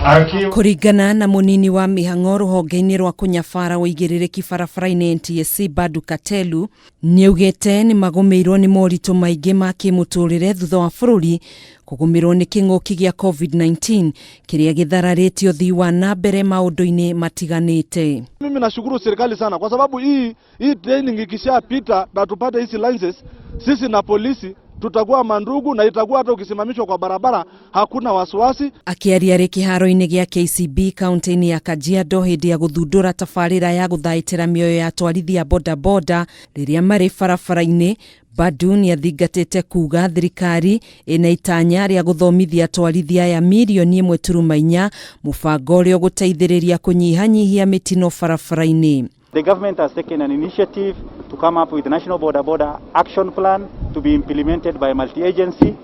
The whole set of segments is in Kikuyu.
Kũringana na mũnini wa mĩhang'o rũhonge-inĩ rwa kũnyabara ũigĩrĩrĩki barabara-inĩ NTSA Badu Katelu nĩaugĩte nĩmagũmĩirwo nĩ moritũ maingĩ ma kĩmũtũrĩre thutha wa bũrũri kũgũmĩrwo nĩ kĩng'ũki gĩa COVID-19 kĩrĩa gĩthararĩtie ũthii wa na mbere maũndũ-inĩ matiganĩte. Mimi nashukuru serikali sana kwa sababu hii hii training ikishapita na tupate hizi licenses, sisi na polisi tutakuwa mandugu na itakuwa hata ukisimamishwa kwa barabara hakuna wasiwasi. Akĩaria arĩ kĩharo-inĩ gĩa KCB kaunti-inĩ ya Kajiado hĩndĩ ya gũthundũra tabarĩra ya gũthaitĩra mĩoyo ya atwarithia bodaboda rĩrĩa marĩ barabara-inĩ, Badu nĩathingatĩte kuga thirikari ĩna itanya rĩa gũthomithia atwarithia aya mirioni 1.4 mũbango ũrĩa ũgũteithĩrĩria kũnyihanyihia mĩtino barabara-inĩ. The government has taken an initiative to come up with a national border border action plan to be implemented by multi-agency.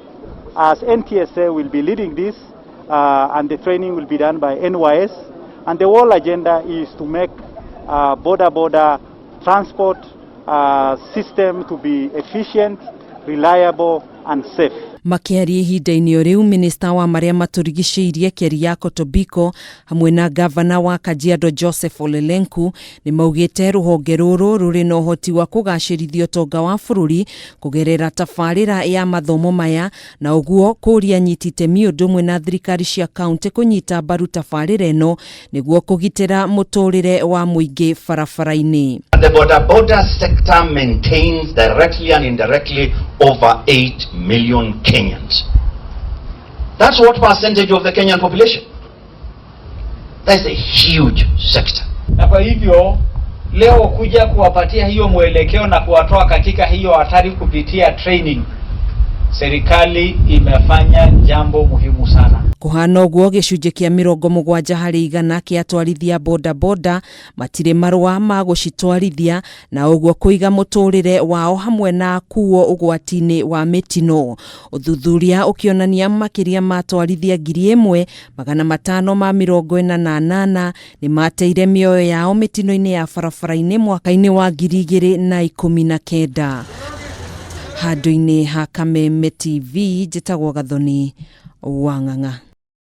As NTSA will be leading this, and the training will be done by NYS. And the whole agenda is to make border border transport system to be efficient, reliable, and safe. Makĩaria ihinda-inĩ o rĩu, minista wa marĩa matũrigicĩirie Keriako Tobiko hamwe na gavana wa Kajiado Joseph Ole Lenku nĩ maugĩte rũhonge rũrũ rũrĩ na ũhoti wa kũgacĩrithia ũtonga wa bũrũri kũgerera tabarĩra ya mathomo maya na ũguo kũria anyiti itemi ũndũ ũmwe na thirikari cia kaunti kũnyita mbaru tabarĩra ĩno nĩguo kũgitĩra mũtũrĩre wa mũingĩ barabara-inĩ. The border border sector maintains directly and indirectly over 8 million Kenyans. That's what percentage of the Kenyan population? That's a huge sector. Na kwa hivyo leo kuja kuwapatia hiyo mwelekeo na kuwatoa katika hiyo hatari kupitia training, serikali imefanya jambo muhimu sana. Kũhana ũguo, gĩcunjĩ kĩa 70% kĩa atwarithia bodaboda matirĩ marũa ma gũcitwarithia na ũguo kũiga mũtũrĩre wao hamwe na kuo ũgwati-inĩ wa mĩtino. Ũthuthuria ũkĩonania makĩria ma atwarithia 1548 nĩ mateire mĩoyo yao mĩtino-inĩ ya barabara-inĩ mwaka-inĩ wa 2019. Handũ-inĩ ha Kameme TV, njĩtagwo Gathoni Wang'ang'a.